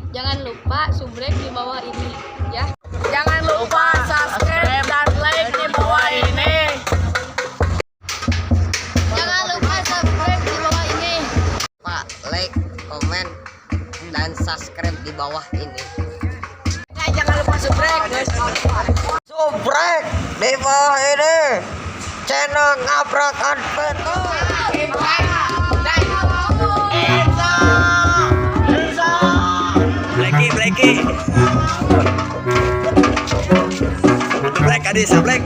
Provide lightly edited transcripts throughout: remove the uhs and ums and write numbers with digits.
Jangan lupa subrek di bawah ini ya. Jangan lupa subscribe dan like di bawah ini. Jangan lupa subscribe di bawah ini. Pak, like, komen, dan subscribe di bawah ini. Jangan lupa subscribe, guys. Subrek di bawah ini. Channel Ngabrak Adventure. Blacky, Blacky. Black adi sablek.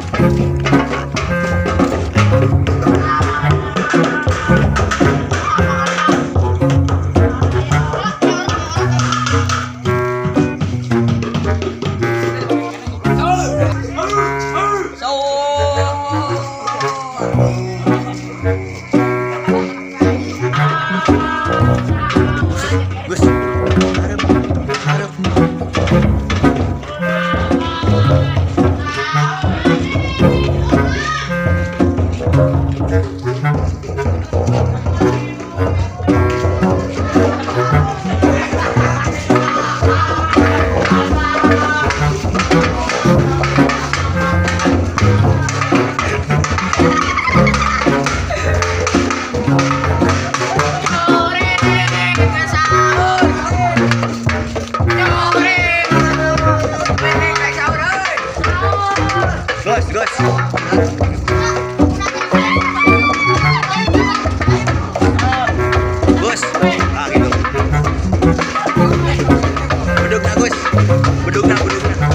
Gus. Harap, harap. Gus, Gus. Gus. Ah, gitu. Bedugna, Gus. Bedugna, bedugna.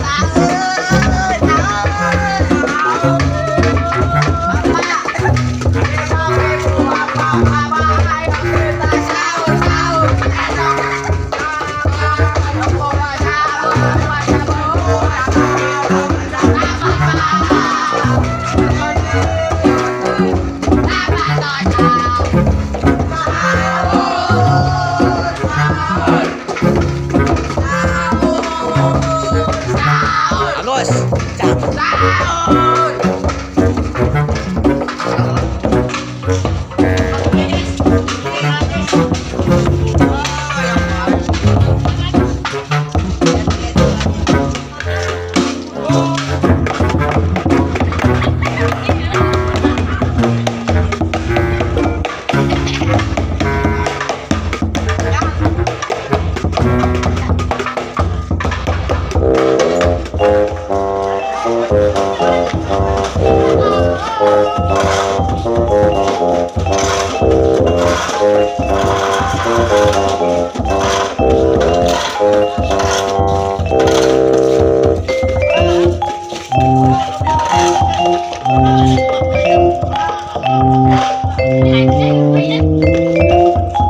Agus. Cak.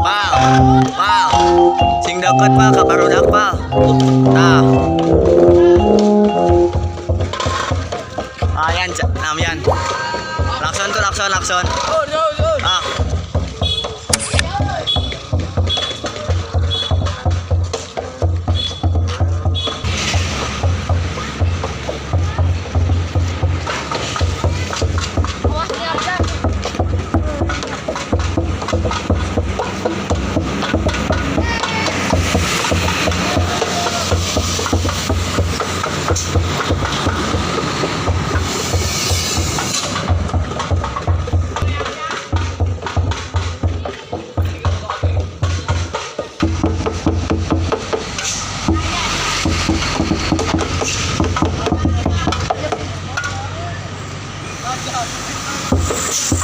Pal, pal. Sing deket pal ka barudak pal. Tah. Ah, yan, nam yan. Lakson tuh, lakson, lakson. Ah. Awas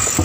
nih.